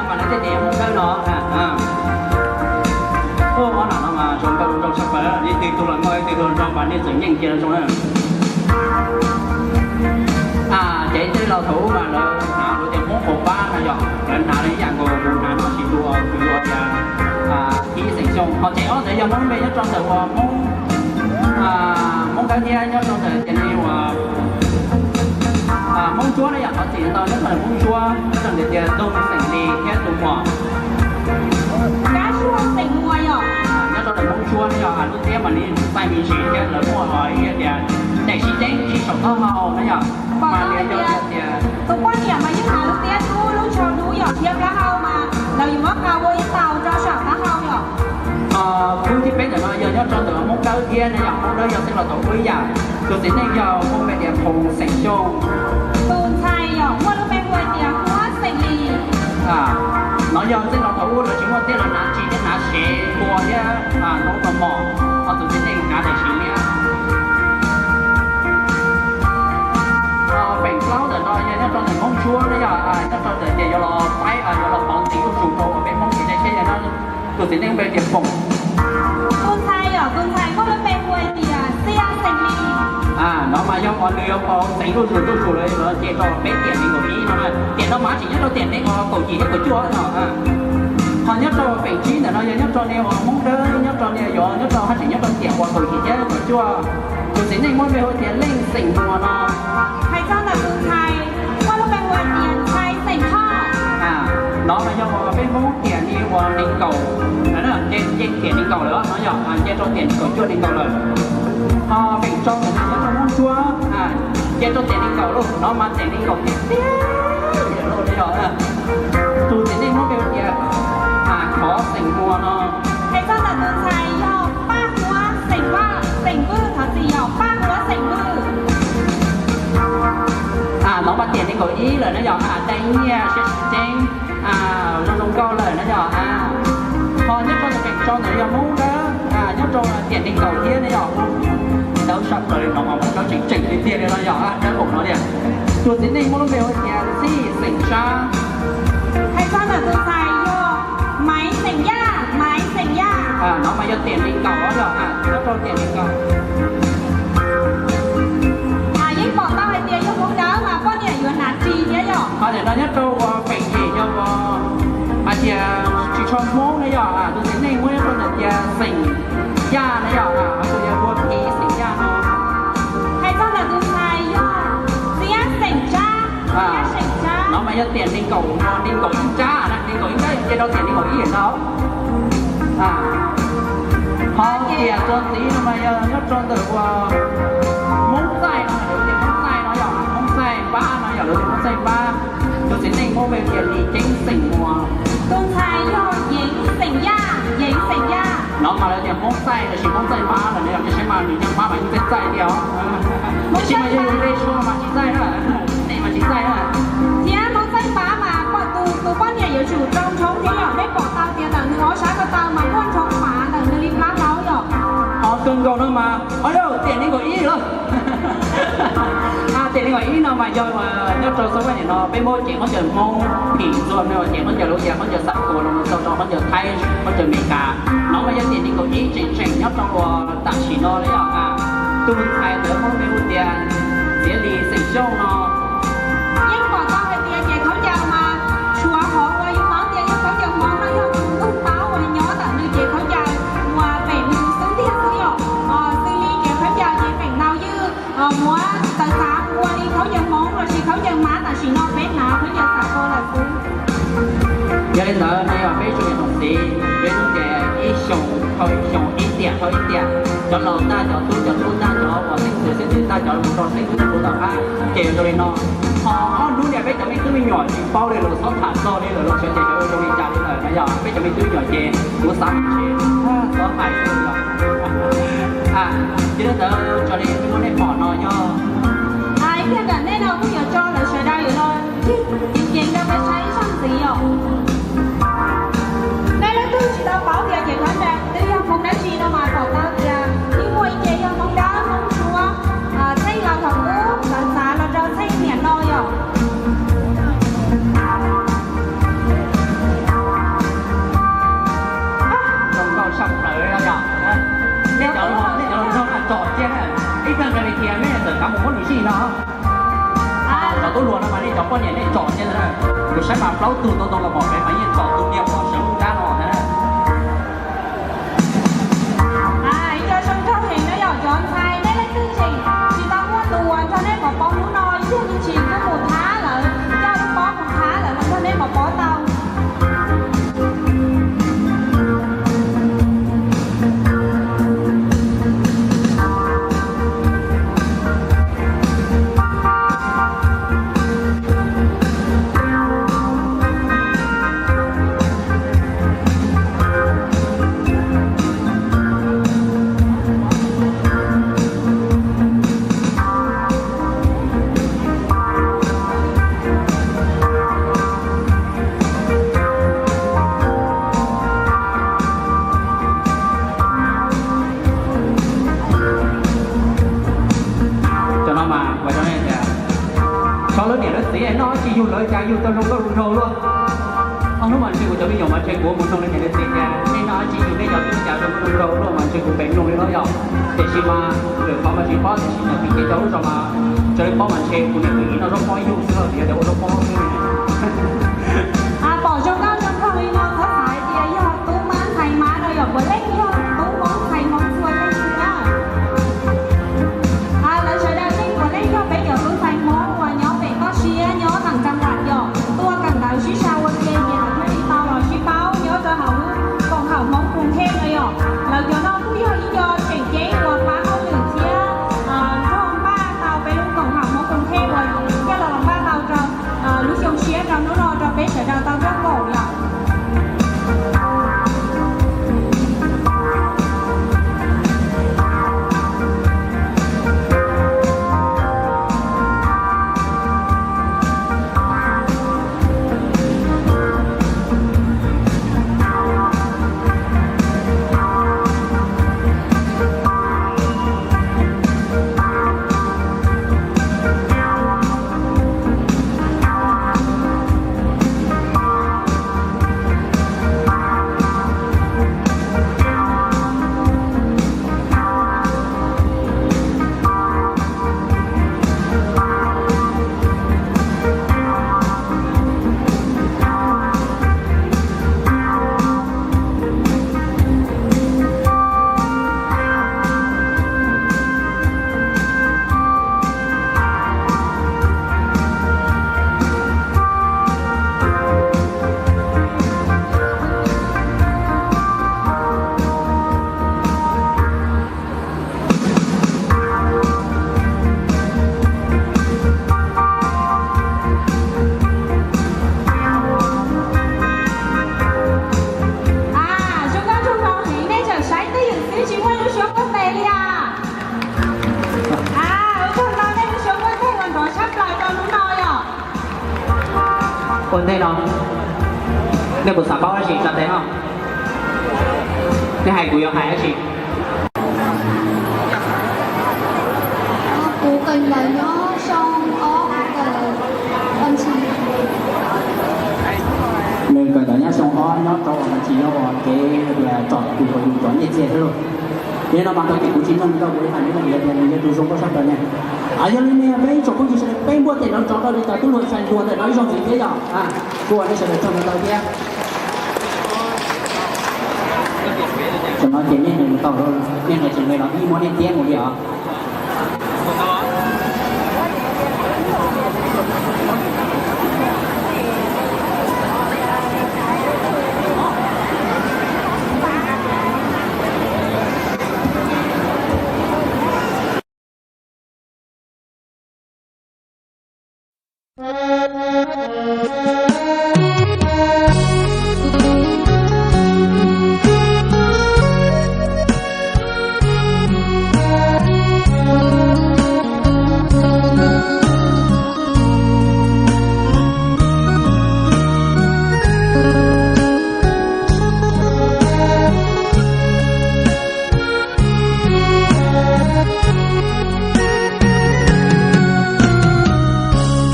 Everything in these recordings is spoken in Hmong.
mas lawv thiaj tias yog Hmoob Dawb no. Ua ob nam no mas zoo nkauj zoo nraug tshaj plaws, ib tug los nkauj ib tug los nraug mas nej txawm nyeej cia zoo na. Ces tej laus thaum ub mas lawv hnav lub tias Hmoob Qaum Pab no yog lawv hnav li ib yam nkaus kuv hnav no tsis tu kws ua tias thib xeem Xyooj. Ho ces ob ntawd yog Hmoob npe nyob rau ntawm uas Hmoob, Hmoob Dawb thiab nyob rau ntawm tias li uas Hmoob Ntsuab ne yom, thov txim ntau nyob rau ntawm Hmoob Ntsuab nyob rau ntawm tias Toog Xeem Lis thiab tus muam Kab Suab Xeem Muas yom. Nyob rau ntawm Hmoob Ntsuab ne yog lub tiab mas li txaij me ntsis thiab lawv muaj ib tias daim sib ceeb sib saum taub hau na yom. Mas li yog tias tus poj niam mas yeej hnav lub tiab dub lub tsho dub yom thiab plaub hau mas lawv yuav muab qau ua ib tau rau saum taub hau yom. Khub thib peb ntawm no yog nyob rau ntawm Hmoob Dawb thiab ne yom, Hmoob Dawb yog tej laus thaum ub ib yam. Tus txiv neej yog Hmoob npe tias Phoov Xeem Xyooj. Tus ntxhais yog muaj lub npe hu tias Huab Xeem Lis. No yog tej laus thaum ub lawv tsis muaj tiab lawv hnav ris thiab hnav sev npua thiab hnub no mos, ho tus txiv neej hnav daim sis liab. Feem plaub ntawm no yog nyob rau ntawm Hmoob Ntsuab ne yom, nyob rau ntawm tias yuav los paib yuav los pov ntxiv zuj zus rau uas peb Hmoob kev cai thiab yog no tus txiv neej npe tias Foom. Tus ntxhais yog tus ntxhais muaj lub npe hu tias Xiab Xeem Lis. No mas yog uas nws yuav pov ntxiv zuj zus zuj zus lawm no ces rau peb tiam nees nkaum ib no na. Tiam no mas tseem nyob rau tiam nees nkaum kaum yim thiab kaum cuaj no. Ho nyob rau feem tsib ntawm no yog nyob rau niag uas Hmoob Dawb nyob rau niag yuav nyob rau haj tseem nyob rau tiam uas kaum yim thiab kaum cuaj. Tus txiv neej muaj npe hu tias Leej Xeem Muas no. Hais txog ntawm tus ntxhais muaj lub npe hu tias Ntxhais Xeem Thoj. No mas yog uas peb Hmoob tiam li uas nees nkaum, nce tiam nees nkaum lawm no yog nce rau tiam kaum cuaj nees nkaum lawm. Ho feem rau ntawm no yog rau Hmoob Ntsuab, nce rau tiam nees nkaum lauj, no mas tiam nees nkaum tiag tiag lawm lauj no yog. Tus txiv neej muab npe hu tias Khov Xeem Muas no. Hais txog ntawm tus ntxhais yog Paj Huab Xeem Vaj, Xeem Vwj, thov txim yog Paj Huab Xeem Vwj. No mas tiam nees nkaum ib lawm no yog, dai nyiaj siab tsis ceeb, zoo zoo nkauj lawm no yog. Ho nyob rau feem rau ntawm yog Hmoob Dawb, nyob rau tiam nees nkaum thiab no yog, ntawd sab plaws li no mas Hmoob Dawb tseem tseem li tiag li no yog, dawb paum no li. Tus txiv neej muab lub npe hu tias Txij Xeem Sab. Hais txog ntawm tus ntxhais yog Maiv Xeem Yaj, Maiv Xeem Yaj. No mas yog tiam nees nkaum yog, nyob rau tiam nees nkaum. Yeej pom tau hais tias yog Hmoob Dawb mas poj niam yuav hnav ris thiab yom. Ho ntawm no nyob rau uas feem yim yog uas hais tias tsis tshua Hmoob ne yog, tus txiv neej muab nyob rau ntawm tias Xeem Yaj ne yog, tus yog ua Phi Xeem Yaj no. Hais txog ntawm tus ntxhais yog Txiab Xeem Tsab, Txiab Xeem Tsab. No mas yog tiam nees nkaum, nees nkaum ib nrab na, nees nkaum ib nrab yog nce rau tiam nees nkaum ib no. Ho tiam txuas ntxiv no mas yog nyob rau ntawm uas Hmoob Txaij no, tias Hmoob Txaij no yog Hmoob Txaij Npab no yog lawv tias Hmoob Txaij Npab. Tus txiv neej muab npe tias Lis Ceeb Xeem Muas. Tus ntxhais yog Yeev Xeem Yaj, Yeev Xeem Yaj. No mas lawv tias Hmoob Txaij los sis Hmoob Txaij Npab lawm ne, yog tias saib mas nws yog Npab mas yeej txaij txaij thiab os. Tab sis mas yog yus npe tshua mas tsis txaij na, npe mas tsis txaij na. Thiab Hmoob Txaij Npab mas pom tus, tus poj niam yuav tsum rau ntshoob thiab yom, nej pom tau tias ntawm nws ob sab ko taw mas muaj ntshoob pav ntawm nws li plaub hau yom. Ho kawg nkaus no mas, o yog tiam nees nkaum ib lawm. Tiam nees nkaum ib no mas yog nyob rau xab vaj niam no peb muab cev khaub ncaws Hmoob phim ntxuag no, cev khaub ncaws lawv tias khaub ncaws Xam Kuas los mus txog rau khaub ncaws Thaib, khaub ncaws Amelikas. No mas yog tiam nees nkaum ib tseem tseem nyob rau uas tam sim no li yom. Tus ntxhais ntawd muab npe hu tias Txiav Lis Xeem Xyooj no. Yeej pom tau hais tias ces khaub ncaws mas tshuav hov uas yus paub tias yog khaub ncaws Hmoob no yog tus ntuj paub uas nyob ntawm nws ces khaub ncaws uas pem nws xub ntiag xwb yom. Xws li ces khaub ncaws ces feem ntau ywj muab tawv txav ua li khaub ncaws Hmoob los sis khaub ncaws Mab tam sim no peb hnav khaub ncaws Xam Kuas lawm xwb. Yog li ntawd no yog peb tsoom niam tsoom txiv, peb hnub ces ib xyoos dhau ib xyoos, ib tiam dhau ib tiam, cov laus tag cov tub, cov tub tag cov uas xeeb ntxwv, xeeb ntxwv tag cov mus rau xeeb ntxwv tus tom qab, ces ua zoo li no. Ho ob hnub niam peb cov me tub me nyuam tsis paub li los txhob tham txog li lawm, los xyov ces xyov ua zoo li cas li lawm no yog peb cov me tub me nyuam ces kuv xav ces txhob hais li lawm. Yog li ntawd raws li muaj nej pom no yog ib pliag ntawm nej no kuj yuav tso lawv sawv daws yuav los ncig ceev ceev rau peb saib ib zaug ntxiv os. Nej leej twg tsis tau paub tias ces khaub ncaws twb yog Hmoob dab tsi no mas pom tau tias yeej muaj ib ce yog Hmoob Dawb, Hmoob Ntsuab, txheej laus thaum ub lawv txav los rau txheej niam no yom. Poj niam nej tsom thiab na, kuv saib mas plaub tug ntoo ntoo los pom pem mas yeej tsom tus niag uas sawv lub nrab no na. Ib co zoo nkauj heev na yom, cov ntxhais nej leej twg tseem tsis tau muaj tus uas nrog nej pov pob hnub no yog me ntsis twb mus thab lawm, coj lub pob mus thab lawm los nrog nej pov pob tau. Cov no mas ua rau nej tias, tso lawv niam lawv txiv noj dab tsi yug lawv cas yug tau zoo nkauj zoo nraug luaj. Ob hnub mas ntshe kuv cov me nyuam mas ntshe kuv mus nug lawv niam lawv txiv tias nej noj dab tsi yug nej cov tub cov zoo nkauj zoo nraug luaj mas ntshe kuv pem mloog li no yom. Tiam sis mas lwm qhov mas tsis paub, tiam sis nyob pim ces cov lub zos mas raws li paub mas ntshe kuv niam kuv txiv noj zaub pob yug xwb los yog tias ua zaub pob xwb. Pom zoo nkauj zoo nraug li no txhob xav hais tias yog tub mab ntxhais mab no yom, puav leej yog tub hmoob ntxhais hmoob txhua leej xwb na. Lawv sawv daws yeej puav leej yog peb cov tub ntxhais hmoob uas nyob pem toj siab nyob teem Kaas Las yom, tuaj kawm ntawv sib sau ua ke ces lawv thiaj li tau los sib paub nyob rau hauv lub koom haum hmoob Kruv Thej no yom. Lawv cov no kuj yog ib co tseem ceeb uas pab hauj lwm thiab nrog npaj tau peb lub koom haum hmoob Kruv Thej uas coj los npaj tau rau lub xyoo tshiab rau hnub no rau peb sawv daws tau nrog koom yom. Zoo nkauj zoo nraug heev, nej tseem saib twj ywm xwb tsis muaj lub suab kuaj tes li as. Ua tsaug ntau, nej lub suab kuaj tes ua nrov tshaj plaws rau hnub no yom. Ua ntej no, nej puas xav paub dab tsi tsa tes no? Nej hais kuv yuav hais dab tsi? Kuv kawm ntawv nyob xyoo ob, nws kawm ntawv nyob xyoo ob nyob rau Ua Mas Tshis, yog ua kev tias tsom tus uas yus cov nyiaj txiag xwb lauj. Yog li no mas tag kis kuv tsis mloog tau kuv li hais, nws tias nws yog tus zoo nkauj sab plaws ne. Yog li ne peb ib tsoom phooj ywg sawv daws peb npuaj tes nrov nrov rau li cas tub hluas ntxhais hluas ntawm no ib zaug ntxiv thiab yom. Kuv ua nej sawv daws tsaug ntau ntau thiab. Tam no ces nej nqis tau, nej nqis tsis nqis los ib muab nej tiab mus li os.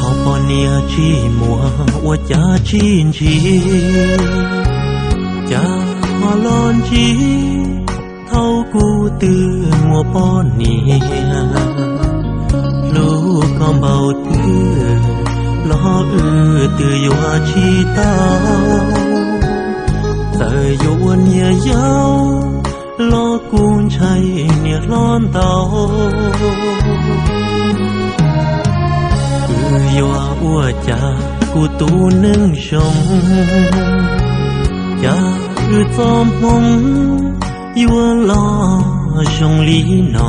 Thov poj niam tsis muaj ua cas tsis ntshis, cas ho los ntshis thaum kuv twb muaj poj niam. Hlub koj npaum twg Wb twb yuav tsis tau, txawm yuav ua niam yau los kuj ntshai niam hlob ntau. Wb yuav ua cas kuv tus neeg zoo, cas wb txoj hmoo yuav los zoo li no.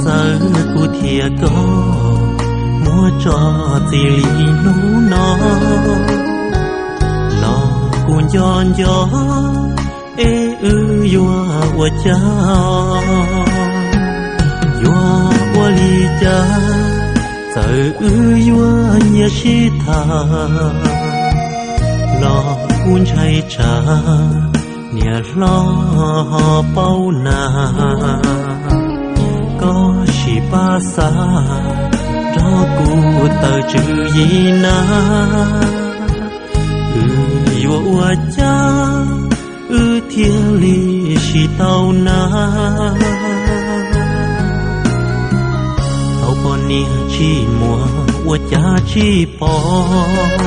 Txawm kuv thiab koj muab tso txij li hnub no, los kuv nco nco es wb yuav ua cas, yuav ua li cas. Txawm wb yuav nyias sib tham los kuv ntshai tsam niam hlob ho paub na. Koj sim pab xa nrog kuv tawm tswv yim na. Wb yuav ua cas wb thiaj li sib tau na. Thaum poj niam tsis muaj ua cas tsis pom,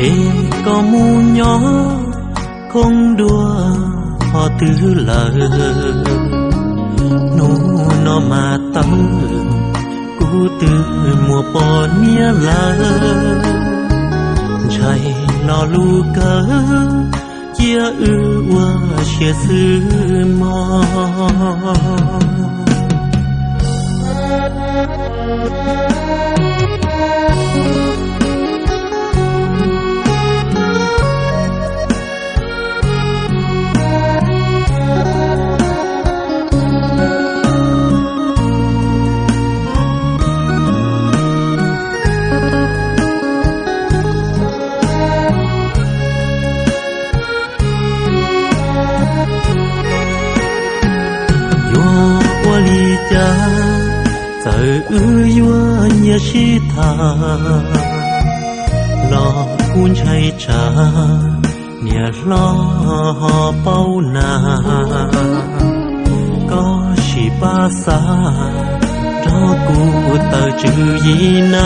es koj mus nyob khoob dua qhov twg lawm. Hnub no mas tawm kuv twb muaj poj niam lawm. Ntshai lo lus kawg, cia wb ua siab xwb mog. Yuav ua li cas, txawm wb yuav nyias sib tham los kuv ntshai tsam niam hlob ho paub na. Koj sim pab xa nrog kuv tawm tswv yim na.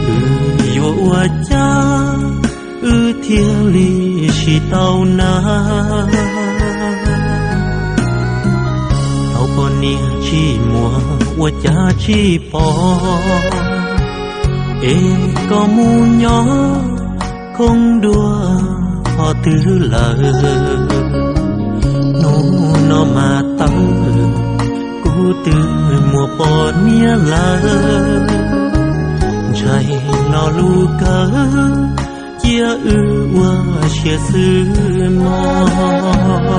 Wb yuav ua cas wb thiaj li sib tau na. Thaum poj niam tsis muaj ua cas tsis pom, es koj mus nyob khoob dua qhov twg lawm. Hnub no mas tawm kuv twb muaj poj niam lawm. Ntshai lo lus kawg, cia wb ua siab xwb mog.